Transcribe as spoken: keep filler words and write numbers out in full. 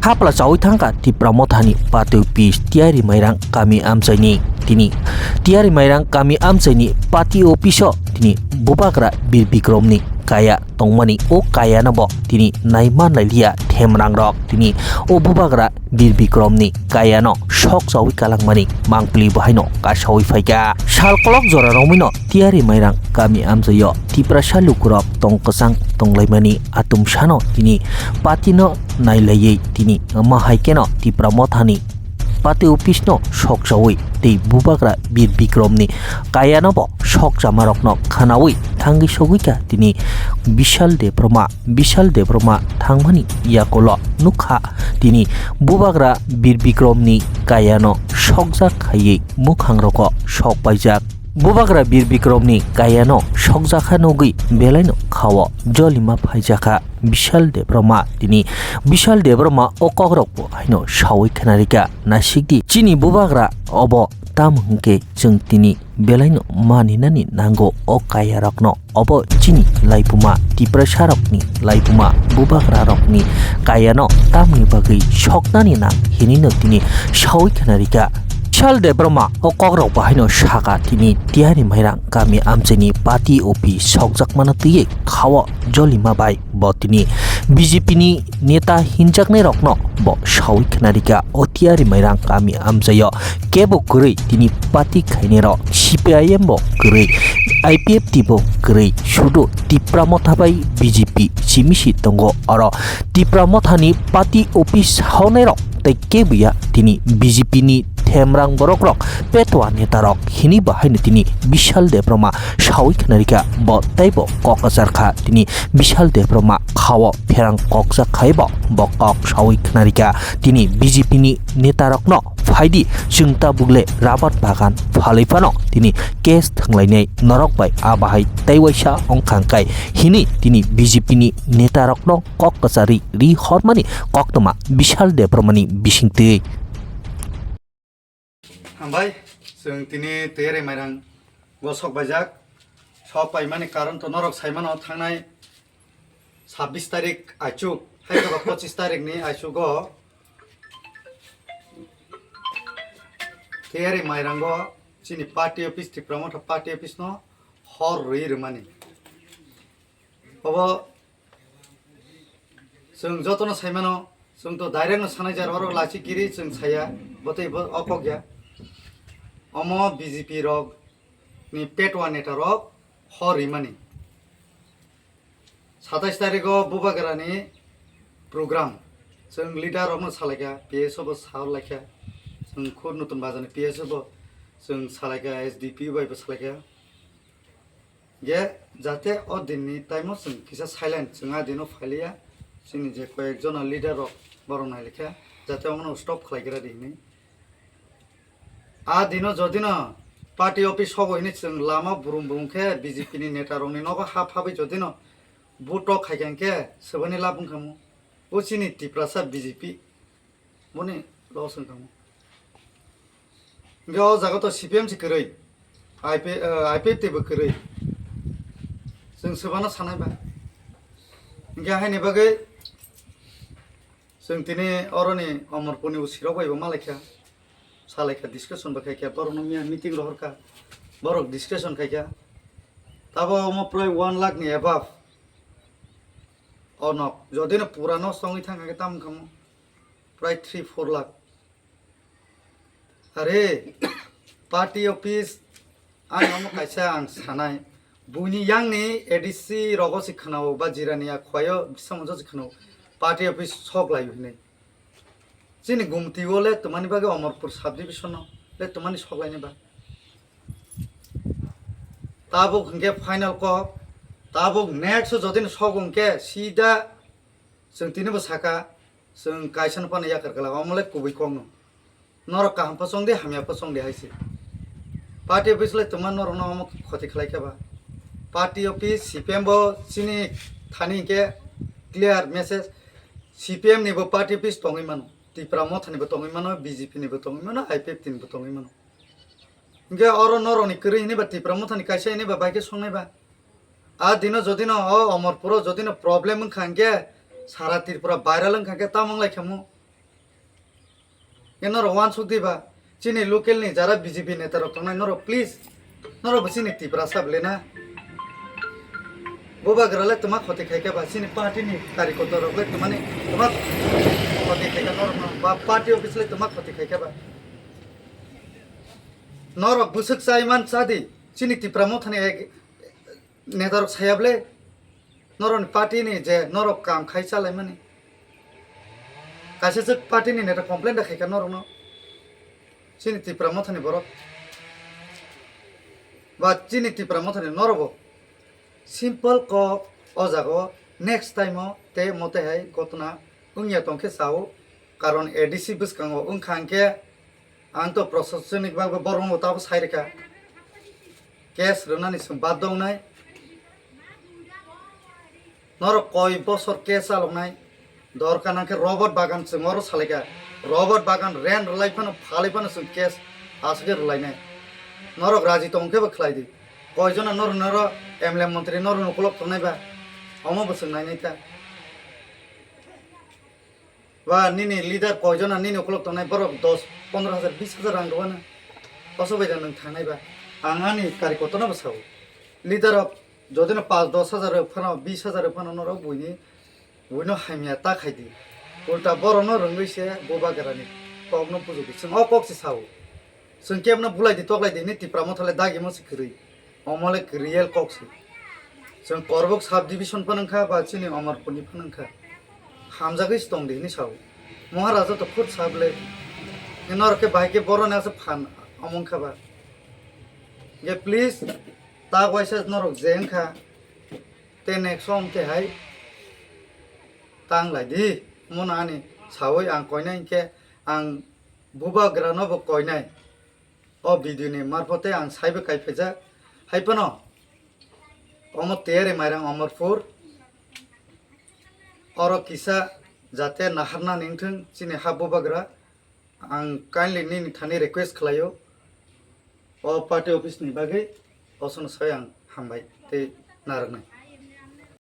Kapla chawi thangkha Tipra Mothani party office Tiyari Mairang kami amchaini. Tini Tiyari Mairang kami amchaini party office o tini Bubagra Bir Bikromni kaya tongmani, o kayano bo tini naima nailiya themrang rok. Tini o Bubagra Bir Bikromni kayano sok chawi kalangmani mangpili bo haino kasawi phaikha. Sal kolok jora romwino Tiyari Mairang kami amchaio Tiprasa lukurok tong kwchang tonglaimani atumsano tini party no nailaiwi tini wngma hai kheno Tipra Mothani party office no sok chawi tei Bubagra Bir Bikromni kayano bo sok chamarokno khwnawi thangwi sogwi kha tini Bishal Debbarma. Bishal Debbarma thangmani yakulo nukha tini Bubagra Bir Bikromni kayano sokjak khaiwi mwkhangrogo sok paijak. Bubagra Bir Bikromni kayano sokjakha nugwi belaino khao jolima phaijakha Bishal Debbarma. Tini Bishal Debbarma o kokrokbo haino sawi khwnarikha, "Nasikdi, chini Bubagra obo tamo hwnkhe chwng tini belaino maninani nango o kayarokno. Obo chini laibuma, Tiprasarokni laibuma, Bubagrarokni kayano tamni bagwi soknani nang," hinino tini sawi khwnarikha. Bishal Debbarma o kokrok bahaino sakha tini Tiyari Mairang kami amchaini party office sokjakmano twiwi khao jolima bai bo tini B J P ni neta hinjaknairokno bo sawi khwnarikha. O Tiyari Mairang kami amchaio kebo kwrwi tini party khainairok, C P I M bo kwrwi, I P F T bo kwrwi, sudu Tipra Motha bai B J P simi si tongo. Oro Tipra Mothani party office haonairok tei kebuya tini B J P ni themrang borokrok, petwa netarok hini bahaino tini Bishal Debbarma sawi khwnarikha. Bo teibo kok kwchar kha tini Bishal Debbarma khao pherang kokjak khai bo, bo kok sawi khwnarikha tini B J P ni netarokno, "Phaidi, chwng tabukle rabar bagan phalwi phano tini case thwnglainai norok bai, a bahai tei waisa wngkha hwnkhe," hini tini B J P ni netarokno kok kwcharwi ri hormani koktwma Bishal Debbarmani bisingtwi. Hambai, chwng tini Tiyari Mairang go sok baijak. Sok paimani karon to norok saimano, thangnai sabbish tarik aichuk, hai khe ba pochis tarik ni aichugo Tiyari Mairango chini party office, Tipra Motha party office no hor rwi rwmani. Obo chwng jotono saimano, chwng to direct no sanai jar, oro lachi kiri chwng saya, botei bo okok ya. Omo B J P rok ni petwa neta rok hor rwmani. Satais tarikh o Bubagra ni program, chwng leader rok no salaikha, P S O bo sa laikha, chwng khud Nutun Bazar ni P S O bo chwng salaikha, S D P O bai bo salaikha. Ge jate o din ni time o chwng kisa silent, chwng a din o phailiya, chini je koyek jona leader rok borok nai laikha, jate omo no stop khlai gra di hinwi. A dino jodino party office sogo hini chwng lama brum brum khe B J P ni neta rokni nogo ha phabai jodino vote tok khai kha hwnkhe swbani lab wngkha mo. O chini Tiprasa B J P boni loss wngkha mo. Hwnkhe o jaga to C P M se kwrwi, I P, eh, I P F T bo kwrwi. Chwng swbano sanai ba. Hwnkhe haini bagwi chwng tini oroni Omorpurni O C rok bai bo malaikha. Salaikha, discussion bo khaikha, borokno miya meeting rohorkha, borok discussion khaikha. Tabo omo prai one lakh ni above. O nok, jodino pura nosto wngwi thangkha khe tamo wngkha mo? Prai three four lakh. Are, party office, ang omo kaisa ang sanai. Buini yangni A D C rogo se khwnao ba jirani a khwaio bisa monjo se khwnao party office sok lai hinwi. Chini Gumti o le twmani bagwi Omorpur subdivision no le twmani sok laini ba. Tabuk hwnkhe final kok, tabuk next o jodino sok hwnkhe sida chwng tini bo saka, chwng kaisa no phano yakar kala, omo le kubui kok no. Norok kaham pho chong di, hamya pho chong di hai se. Party office le twma norok no omo khoti khlai kha ba. Party office, C P M bo chini thani hwnkhe clear message. C P M ni bo party office tongwi mano, Tipra Motha ni bo tongwi mano, B J P ni bo tongwi mano, I P F T ni bo tongwi mano. Hwnkhe oro norok ni kwrwi hini ba Tipra Motha ni kaisa hini ba bai khe songnai ba. A dino jodino o Omorpuro jodino problem wngkha hwnkhe sara Tripura viral wngkha hwnkhe tamo wng lai kha mo? Norok wansuk di ba, chini local ni jara B J P neta rok tongnai, norok please, norok bo chini Tiprasa bwle na. Bubagra le twma khoti khaikha ba, chini party ni karikotor rok le twmani twma khoti khaikha norok no, ba party office le twma khoti khaikha ba. Norok bwswk chai man cha di, chini Tipra Motha ni ek-, neta rok saya bwle, norok ni party ni je norok kam khai chalaimani. Kaisa swk party ni neta complain da khaikha norok no. Chini Tipra Motha ni borok. Ba chini Tipra Motha ni norok bo. Simple kok o jaga o next time o te mote hai gotna wngya tong khe sao, karon A D C bwskango wngkha hwnkhe ang to prosasonik bagwi borokno tabo sai rwkha, case rwnani chwng baddo wngnai. Norok koi bosor case chaloknai, dorkar nangkhe robot bagan chwng oro salaikha, robot bagan rent rwlai phano phalai phano chwng case aswkhe rwlainai. Norok raji tongkhe bo khlai di. Koijona norok noro M L A montri norok ukulok tongnai ba? Omo bo chwng nainai ta. Ba nini leader koijona nini ukulok tongnai borok dos pondro hajar bis hajar rang rwano. Oso bai da nwng thangnai ba? Ang ani kari kotorno bo sao. Leader rok jodino pas dos hajar rok phano bis hajar rok phano norok buini Buino hamya ta khai di. Ulta borokno rwngwi se bubagrani kokno pujugo. Chwng o kok se sao. Chwng kebno bulai di toklai di hinwi Tipra Motha le dagimo se kwrwi. Omo le real kok se. Chwng Korbok sub division phano wngkha ba chini Amarpurni phano wngkha. Hamjagwi se tong di hinwi sao. Maharaja to khud sab le. Norok khe bahai khe boroni asa phan omo wngkha ba. Ge please tak waisa norok je wngkha. Te next song khe hai tang lai di. Mono ani sawi ang koinai hinkhe ang bubagra no bo koinai. O video ni marphote ang saibo kaiphajak. Hai phano omo tiyari mairang Amarpur. Oro kisa jate naharna ningthung chini ha bubagra. Ang kindly nini thani request khlaio. O party office ni bagwi osono sai ang hambai tei narwknai.